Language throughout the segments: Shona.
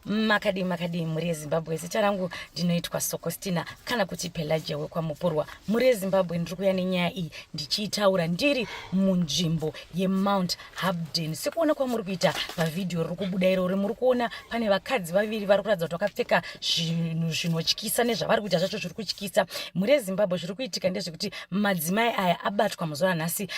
Makadii makadii mhuri yeZimbabwe, zita rangu ndinoitwa Sokostina kana kuti Pelagia wekwaMupurwa. Mhuri yeZimbabwe, ndiri kuuya nenyaya iyi ndichiitaura ndiri munzvimbo yeMount Hampden. Sekuona kwamuri kuita pavhidhiyo riri kubuda irori, muri kuona pane vakadzi vaviri vari kuratidza kuti vakapfeka zvinhu zvinotyisa nezvavari kuita zvacho zviri kutyisa. Mhuri yeZimbabwe, zviri kuitika ndezvekuti madzimai aya abatwa muzuva ranhasi,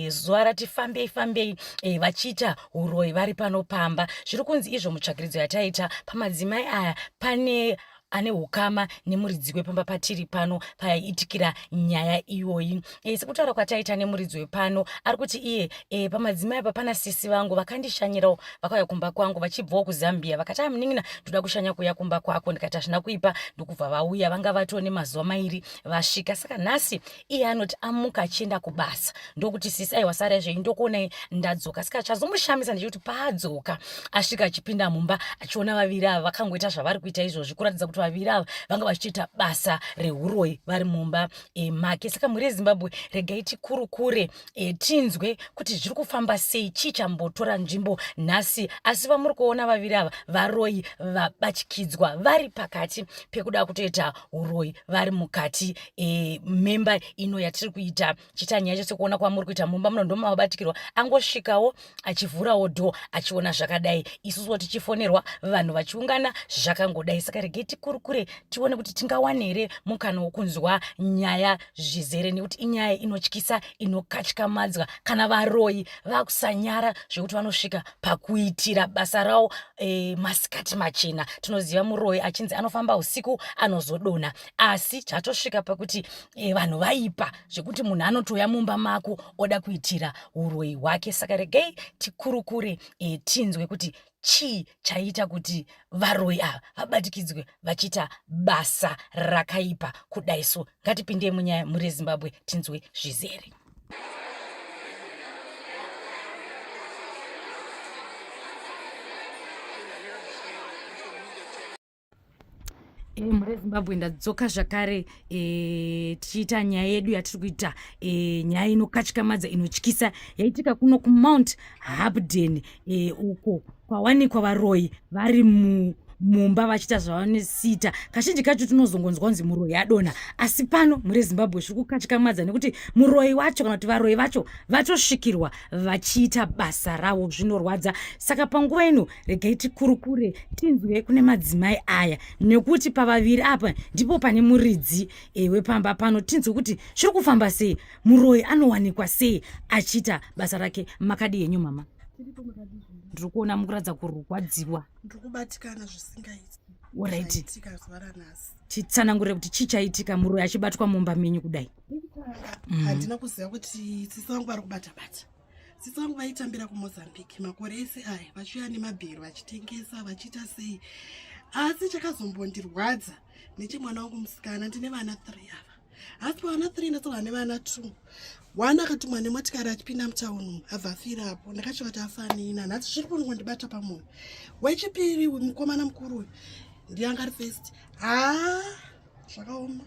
zuva rati fambei fambei, vachiita huroyi vari pano pamba. Zviri kunzi izvo mutsvakiridzo yataita pamadzimai aya pane ane hukama nemuridzi wepamba patiri pano paiitikira nyaya iyoyi. Sekutaura kwataita nemuridzi wepano, ari kuti iye pamadzimai apa pana sisi vangu vakandishanyirawo, vakauya kumba kwangu vachibvawo kuZambia, vakati amunin'ina ndoda kushanya kuuya kumba kwako, ndikati hazvina kuipa, ndokubva vauya. Vanga vatoo nemazuva mairi vasvika, saka nhasi iye anoti amuka achienda kubasa ndokuti sisi aiwa sarai zvenyu ndokuonai ndadzoka. Saka chazomushamisa ndechekuti paadzoka asvika achipinda mumba achiona vaviri ava vakangoita zvavari kuita izvozvi, kuratidza kuti vaviri ava vanga vachiita basa rehuroyi vari mumba make. Saka mhuri yeZimbabwe, regai tikurukure, tinzwe kuti zviri kufamba sei, chii chambotora nzvimbo nhasi. Asi vamuri kuona vaviri ava varoyi vabatikidzwa vari pakati pekuda kutoita huroyi vari mukati memba ino yatiri kuita chiita nyaya chese. Kuona kwamuri kuita mumba muno ndomavabatikirwa, angosvikawo achivhurawo dho achiona zvakadai, isusuwo tichifonerwa vanhu vachiungana zvakangodai. Saka regai tikurukure tione kuti tingawane here mukana wokunzwa nyaya zvizere, nekuti inyaya inotyisa inokatyamadza kana varoyi vakusanyara zvekuti vanosvika pakuitira basa ravo masikati machena. Tinoziva muroyi achinzi anofamba usiku anozodonha, asi chatosvika pakuti vanhu vaipa zvekuti munhu anotouya mumba mako oda kuitira uroyi hwake. Saka regai tikurukure, tinzwe kuti chii chaiita kuti varoyi ava vabatikidzwe vachiita basa rakaipa kudai. So ngatipindei munyaya mhuri yeZimbabwe tinzwe zvizere. Mhuri yeZimbabwe, ndadzoka zvakare, tichiita nyaya yedu yatiri kuita, nyaya inokatyamadza inotyisa yaitika kuno kuMount Hampden, uko kwawanikwa varoyi vari mumba vachiita zvavanosiita. Kazhinji kacho tinozongonzwa kunzi muroyi adonha, asi pano mhuri yeZimbabwe zviri kukatyamadza nekuti muroyi wacho kana kuti varoyi vacho vatosvikirwa vachiita basa ravo. Zvinorwadza. Saka panguva ino regai tikurukure tinzwe kune madzimai aya, nekuti pavaviri apa ndipo pane muridzi wepamba pano. Tinzwe kuti zviri kufamba sei, muroyi anowanikwa sei achiita basa rake. Makadi henyu mama? Ndiri kuona mukuratidza kurwadziwa. Ndiri kubatikana zvisingaiti. Alright. Zvaitika zuva ranhasi. Titsanangurire kuti chii chaitika muroyi achibatwa mumba menyu kudai. Handina kuziva kuti sisi vangu vari kubata bata. Sisi vangu vaitambira kuMozambique makore ese aya, vachiuya nemabhero vachitengesa vachiita sei. Asi chakazombondirwadza nechemwana wangu musikana, ndine vana 3 ava, asi pavana 3 ndasara nevana 2. One akatumwa nemotikari achipinda mutauni umu abva afirapo, ndakachivati afanina nhasi zviri kunongondibata pamwoyo. Wechipiri mukomana mukuru uyu ndiye anga ari first. Haa, zvakaoma,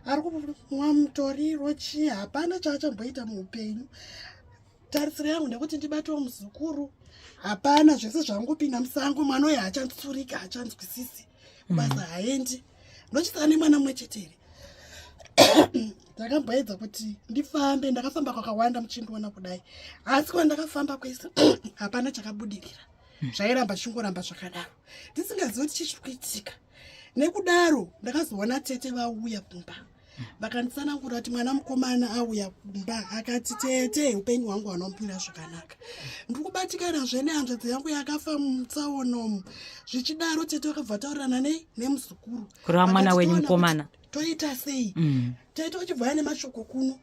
ari kumwa mutoriro chii, hapana chaachamboita muupenyu. Tarisiro yangu ndekuti ndibatewo muzukuru, hapana, zvese zvangopinda musango. Mwana uyu haachanzurika, haachanzwisisi kubasa, haendi, ndochisara nemwana mumwe chete here? Ndakamboedza kuti ndifambe, ndakafamba kwakawanda muchindiona kudai, asi kwandakafamba kwese hapana chakabudirira. Zvairamba zvichingoramba zvakadaro, ndisingazivi kuti chii chiri kuitika. Nekudaro ndakazoona tete vauya kumba, vakanditsanangura kuti mwana mukomana auya kumba akati, "Tete, upenyu hwangu hwanombira zvakanaka, ndiri kubatikanazve nehanzvadzi yangu yakafa mutsaonomu." Zvichidaro tete vakabva taurirana nei nemuzukuru. Kureva mwana Vakati, wenyu "Toona mukomana. kuti toita sei." Tete vachibvaya nemashoko kuno,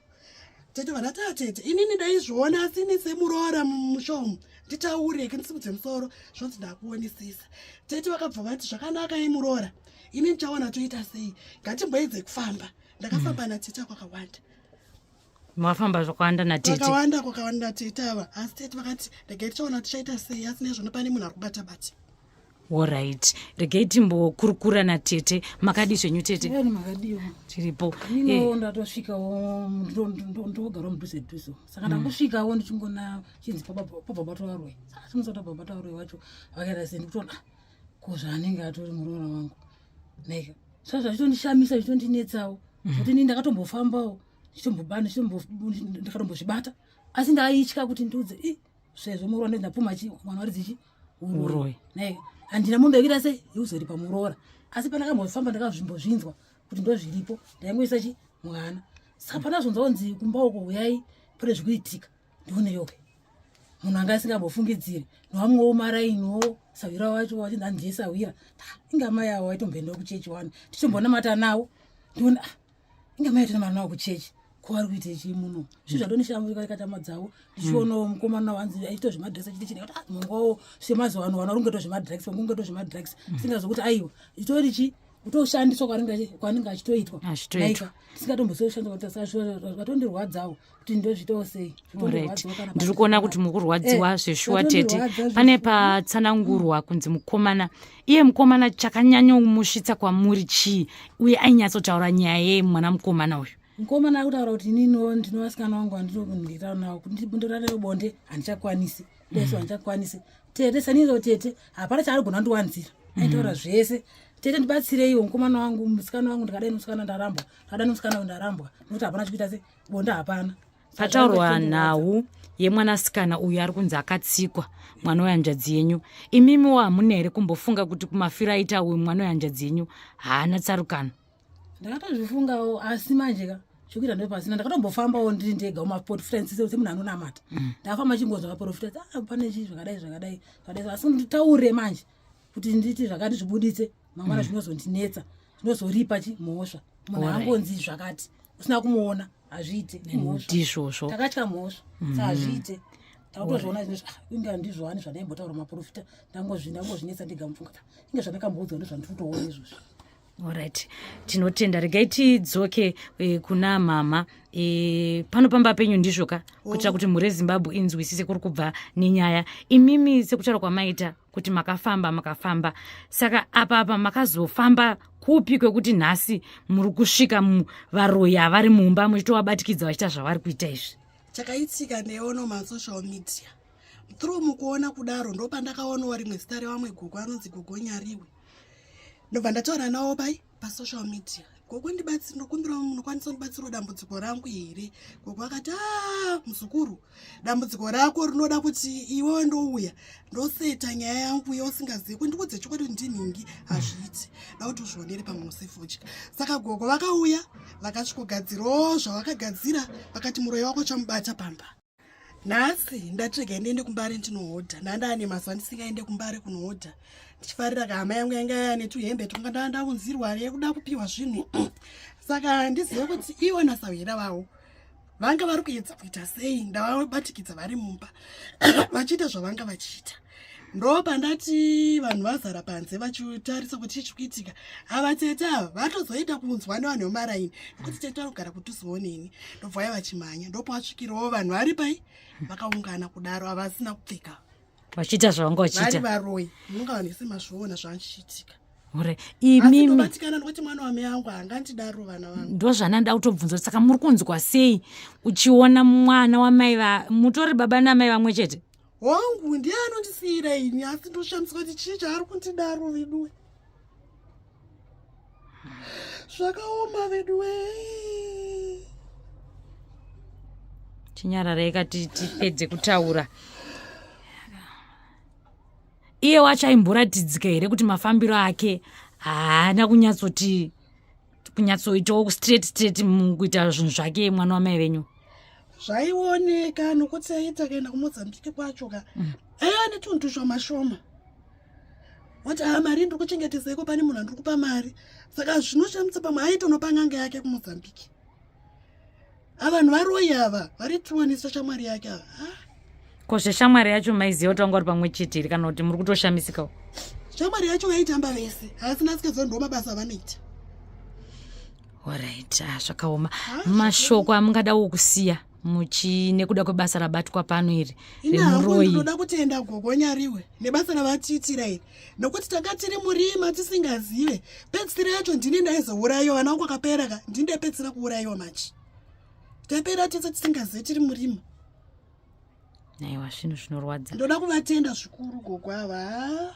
tete vanati, "Atete, inini ndaizviona, asi ini semuroora mushomu nditaure, ndisimudze musoro zvonzi ndakuonesesa." Tete vakabva vati, "Zvakanaka imuroora, ini ndichaona toita sei, ngatimboedze kufamba." Ndakafamba natete kwakawanda. Mafamba zvakawanda natete? Kwakawanda, kwakawanda natete ava, asi tete vakati regai tichaona tichaita sei, asi nezvona pane munhu ari kubata bata. Alright, regai timbokurukura natete. Makadi zvenyu tete? Yani makadiwa? Tiripo. Ino ndatosvikawo, ndogarawo mudhuze dhuze, saka ndangosvikawo ndichingona chinzi pabva batwa varoi. Saka simusati abva batwa varoi vacho vakaita sei, ndikutoona, ah, Ko zvaanenge atori muroora wangu naika saka zvachitondishamisa zvichitondinetsawo mm. zvekuti ini ndakatombofambawo ndichitombobana ndikatombozvibata asi ndaitya kuti ndiudze i sezvo muroora ndinzi ndapfuma chi mwana waridzi chi uroyi naika handina mombe yekuita sei yekuzoripa muroora asi pandakambofamba ndakazvimbozvinzwa kuti ndozviripo ndaingoisa chi mwana saka pandazonzwa kunzi kumba uko huyai pane zvikuitika ndione yoke munhu anga asingambofungidziri nowamwewo marainiwo sahwira wacho wachinzi handiye sahwira inga mai avo vaitomboendawo kuchechi wani tichimbonamata nawo ndiona ah, inga mai atinamata nawo kuchechi ko vari kuita chii muno zvi zvadonishambikatama dzavo ndichionawo mukomana wanzi aito zvemadrugs achiti chii ndikati ah, mungowo semazuva ano vana rungeto zvemadrugs vangungeto zvemadrugs singazokuti aiwa itori chii kutoshandiswa kwaanenge achitoitwa tisingatombososhandiswa vatondirwadzawo kuti ndozvitawo sei ndiri kuona kuti mukurwadziwa eh, zveshuwa tete pane patsanangurwa kunzi mukomana iye mukomana chakanyanyomusvitsa kwamuri chii uye ainyatsotaura nyaya yei mwana mukomana uyu mukomana ari kutaura kuti ininiwo ndino vasikana vangu vandinoita nawo kuti ndorareo bonde handichakwanisi deso handichakwanisi tete saniro tete hapana chaari gona ndiwanzira aitaura mm. zvese tete ndibatsireiwo mukomana wangu musikana wangu ndikadai musikana ndarambwa ndikadai musikana wangu ndarambwa nokuti hapana chikuita se bonde hapana pataurwa nhau yemwanasikana uyu ari kunzi akatsikwa mwana wehanzvadzi yenyu imimiwo hamuna here kumbofunga kuti kumafiro aita uyu mwana wehanzvadzi yenyu haana tsarukano ndakatozvifungawo asi manje ka chokuita ndo pasina ndakatombofambawo ndiri ndega umaporofita semunhu anonamata mm. ndakafamba chingonzwa vaporofita ah, pane chii zvakadai zvakadai zvakadai asi nditaure manje kuti nditi zvakati zvibuditse mangwana mm. zvinozondinetsa zvinozoripa chi mhosva munhu angonzi zvakati usina kumuona hazviite ndizvozvo takatya mhosva mm. sa hazviite takutozviona zvinezvi ah, inga ndizvo ani zvandaimbotaura maprofita ndangozvinetsa ndega mupfunga inga zvandakamboudzwa ndozvandiri kutoona izvozvi Alright. Tinotenda regai tidzoke e, kuna mama e, pano pamba penyu ndizvo ka kuitira oh. kuti mhuri yezimbabwe inzwisise kuri kubva nenyaya imimi sekutaura kwamaita kuti makafamba makafamba saka apa apa makazofamba kupi kwekuti nhasi muri kusvika varoyi avari mumba muchitovabatikidza vachiita zvavari kuita izvi chakaitika neono masocial media through mukuona kudaro ndopandakaonawo rimwe zita revamwe gogo anonzi gogo nyariwe ndobva ndataura navo pai pasocial media gogo ndibatsiri ndokumbira munokwanisa kundibatsirawo dambudziko rangu here gogo akati a ah, muzukuru dambudziko rako rinoda kuti iwewe ndouya ndoseta nyaya yangu iye usingazivi kundikudze chokwadi kuti ndinhingi hazviiti da kuti uzvionere pamwe usefodya saka gogo vakauya vakasvikogadzirawo zvavakagadzira vakati muroyi wako chamubata pamba nhasi ndatsvega ndiende kumbare ndinohodha ndandaane mazuva ndisingaende kumbare kunohodha ndichifarira kahama yangu yanga yane tuhembe twanga ndaa ndaunzirwa yekuda kupiwa zvinhu saka handizive kuti ivo nasahwira vavo vanga vari kuedza kuita sei ndavabatikidza vari mumba vachiita zvavanga vachiita ndopandati vanhu vazara panze vachitarisa kuti chii chikuitika ava tete ava vatozoita kunzwa nevanhu vemaraini nekuti tete vanogara kudhuzewo neni ndobva vaya vachimhanya ndopavasvikirawo vanhu vari pai vakaungana kudaro avasina kupfeka vachiita zvavanga vachiita vari varoyi munonga vanhu vese mazviona zvanchiitika ore imimi ndobatikana nokuti mwana wamai angu haangandidaro vana vangu ndozvana kutobvunza saka muri kunzwa sei uchiona mwana wamai va mutori baba namai vamwe chete Hongu ndiye anondisiira ini asi ndoshamiswa kuti chii chaari kundidaro veduwe. Zvakaoma veduwe. Chinyararai ka tipedze kutaura. Iye wacho aimboratidzika here kuti mafambiro ake haana kunyatsoti kunyatsoitawo straight straight mukuita zvinhu zvake mwana wamai venyu Zvaioneka nokuti aiti akaenda kumozambique kwacho ka mm. aiva netunhu tushoma shoma wati haa mari ndiri kuchengeteseiko pane munhu andiri kupa mari saka zvinoshamisa pamwe aitonopa n'anga yake kumozambique avanhu varoyi ava vari tuwanisa shamwari yake ava ko zveshamwari yacho maiziva kuti vanga vari pamwe chete here kana kuti muri kutoshamisikawo shamwari yacho vaitamba vese haasina asikaziva ndo mabasa avanoita orit ah, zvakaoma mashoko amungadawo kusiya muchi nekuda kwebasa rabatwa pano iri remuroyi ndinoda kutenda gogo nyariwe nebasa ravatiitira iri nokuti tanga tiri murima tisingazive pedzisira yacho ndini ndaizourayiwa vana vangu akapera ka ndini ndaipedzisira kuurayiwa manje tapera tese tisingazive tiri murima Aiwa zvinhu zvinorwadza. Ndoda kuvatenda zvikuru gogo ava.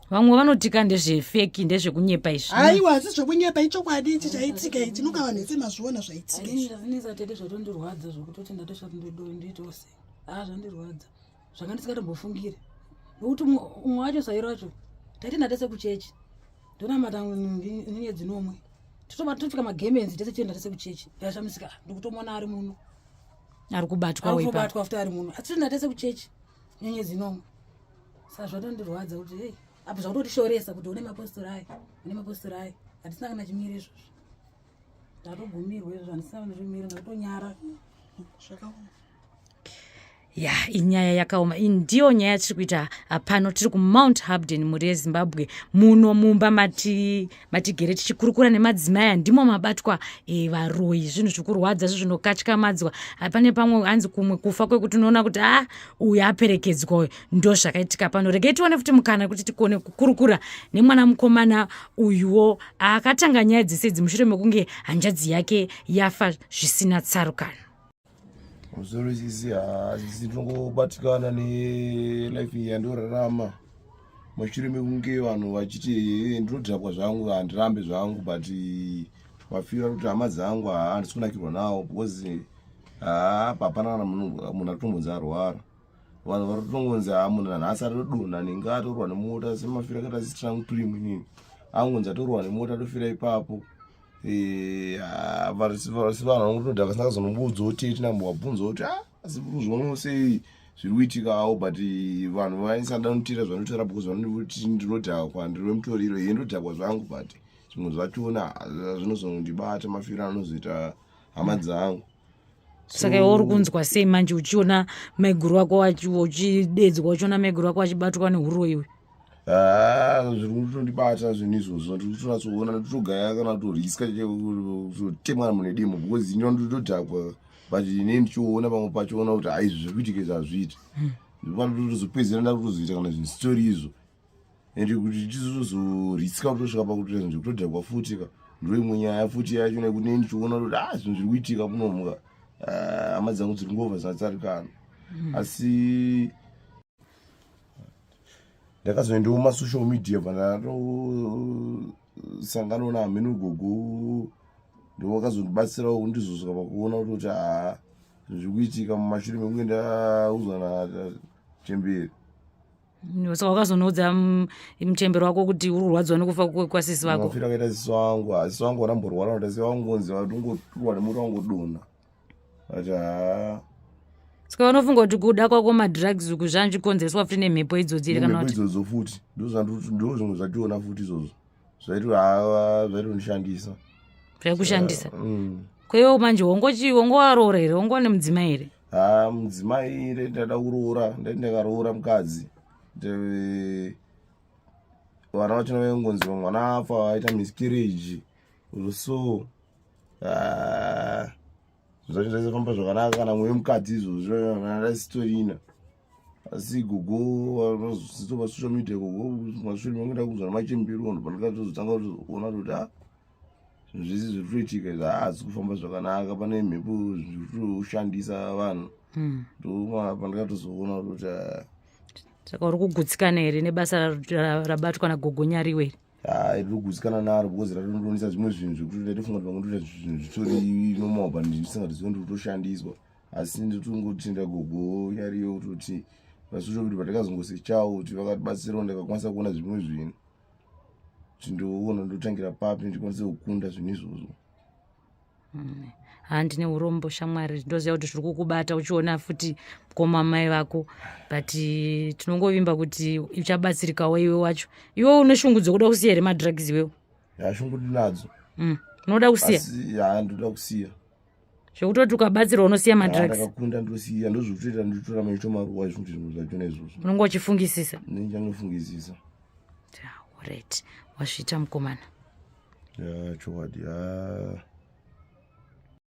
Vamwe vanotika ndezvefeki, ndezvekunyepa izvi. Aiwa, asi zvekunyepa ichokwadi ichi chaitika ichi, nuka vanhu vese mazviona zvaitika izvi. Zvinetsa tete, zvatondirwadza zvokutoti ndatosvati ndiitewo sei. Haa, zvandirwadza zvanga ndisingatombofungire, nokuti umwe wacho sairo wacho taiti ndatese kuchechi, ndonamata nyenyedzi nomwe, totopfeka magemenzi tese, tienda tese kuchechi. Ndashamisika ndikutomona ari muno. Ari kubatwa. Ari kubatwa futi ari muno, asi toenda tese kuchechi nyenyedzi nomwe. Saka zvatondirwadza kuti hei, apo zvakutotishoresa kuti une mapostori ayo, une mapostori ayo, hatisina kana chimiro izvozvo. Ndatogumirwa izvozvo, handisina kana chimiro, ndakutonyara. Zvakaoma. Ya, inyaya yakaoma. Iyi ndiyo nyaya yatiri kuita pano. Tiri kuMount Hampden, mhuri yeZimbabwe, muno mumba matigere tichikurukura nemadzimai andimo mabatwa varoyi. Zvinhu zvikurwadza, zvi zvinokatyamadzwa. Pane pamwe hanzi kumwe kufa kwekuti unoona kuti a uyu aperekedzwa uyu. Ndo zvakaitika pano. Regai tione futi mukana kuti tikone kukurukura nemwana mukomana uyuwo akatanga nyaya dzese idzi mushure mekunge hanzvadzi yake yafa zvisina tsarukano. Musoro sisi, sisi, ndinongobatikana nelife iyi yandorarama mushure mekunge vanhu vachiti ndinodhakwa zvangu, handirambe zvangu, but mafiro ari kuti hama dzangu handisi kunakirwa nawo, because haa, hapana kana munhu ari kutombonzi arwara. Vanhu vari kutongonzi haa, munhu nanhasi atodonha nenge atorwa nemota, semafiro akaita sisi prim inini angonzi atorwa nemota, atofira ipapo. Asi vanhu vanotodhaka vasina kazonomboudza kuti tinambowabvunza kuti ah, asi kuzvionawo sei zviri kuitikawo, but vanhu vaisada notira zvanotora because vanoti ndinodhakwa, ndiri wemutoriro. Iye ndodhakwa zvangu, but zvimwe zvachona zvinozondibata mafiro anozoita hama dzangu. Saka iwe uri kunzwa sei manje uchiona maiguru wako uchidedzwa, uchiona maiguru wako achibatwa nehuroyi uyu? Ah, zviri kutondibata zvinhu izvozvo, ndiri kutonatsoona nditogaya kana kutoriska kutotemwa mune demo, because ino ndotodhakwa, but ine ndichiona pamwe pachiona kuti hai, izvi zviri kuitika izvi hazviiti. Panotozopedzera ndakutozoita kana zvinhu zvitori izvo, ende kuti tizozoriska kutosvika pakutoita zvinhu zvekutodhakwa futi ka, ndo imwe nyaya futi yacho, nekuti nei ndichiona kuti ah, zvinhu zviri kuitika munomuka, hama dzangu dziri ngova zvinatsarikana. Asi ndakazoendawo masocial media, pandatosanganawo nahameno gogo, ndovakazondibatsirawo kundizosvika pakuona kutoti haa, zviri kuitika mumashure mekunge ndaudzwa nachemberi. Saka wakazonoudza muchembero wako kuti uri kurwadziwa nekufa kwasisi vako? Mafiro akaita sisi wangu, sisi wangu vanamborwara kuti asi vangonzi vatongoturwa nemoto, vangodonha, ati haa. Saka vanofunga kuti kuda kwako madrugs uku zvanzvikonzereswa futi nemhepo idzodzi here, kana nemhepo kuti idzodzo futi? Ndo zvimwe zvationa futi izvozvo zvaiti haa, zvaitondishandisa. Zvaikushandisa. Kweiwo manje wongochi wongowaroora here, wongowa nemudzimai here? Ha, mudzimai ndada kuroora, ndai ndakaroora mukadzi. Vana vachona vaingonzi mwana afa, aita miscarriage, so ah, zvacho zvaisafamba zvakanaka kana mweyo mukadzi izvozvo ndasitorina. Asi gogo vanozosito pasocial media, gogo mashure mangu ndakunzwa nemachembero, ndo pandakatozotanga kuona kuti ah, zvinhu zvese zviri kutoitika izvi haasi kufamba zvakanaka, pane mhepo zviri kutoshandisa vanhu. Ndo pandakatozoona kuti ah, Saka uri kugutsikana here nebasa rabatwa nagogo Nyariwe here? Hai, ndiri kugutsikana naro because ratondonisa zvimwe zvinhu zvekuti ndaitofunga kuti pamwe ndoita zvinhu zvitori normal, but ndisingatoziva ndiri kutoshandiswa. Asi ndotongotenda gogo Nyariyo kutoti pasocial media patakazongosechawo kuti vakatibatsirawo, ndakakwanisa kuona zvimwe zvinhu kuti ndoona ndotangira papi ndikwanise kukunda zvinhu izvozvo. Ha, ndine urombo shamwari, ndoziva kuti zviri kukubata uchiona futi mukoma mai vako, but tinongovimba kuti uchabatsirikawo iwe wacho. Iwe une shungu dzokuda kusiya here madrugs iwewo? Ya, shungu ndinadzo. Unoda kusiya? Asi ya, ndoda kusiya. Zvekutoti ukabatsirwa unosiya madrugs? Ndakakunda, ndosiya, ndozvekutoita, ndotora maito maruwa, zvinhu zvinhu zvachona izvozvo. Unonge uchifungisisa. Ndichangofungisisa. Alright, wazviita mukomana. Ya, chokwadi, ya.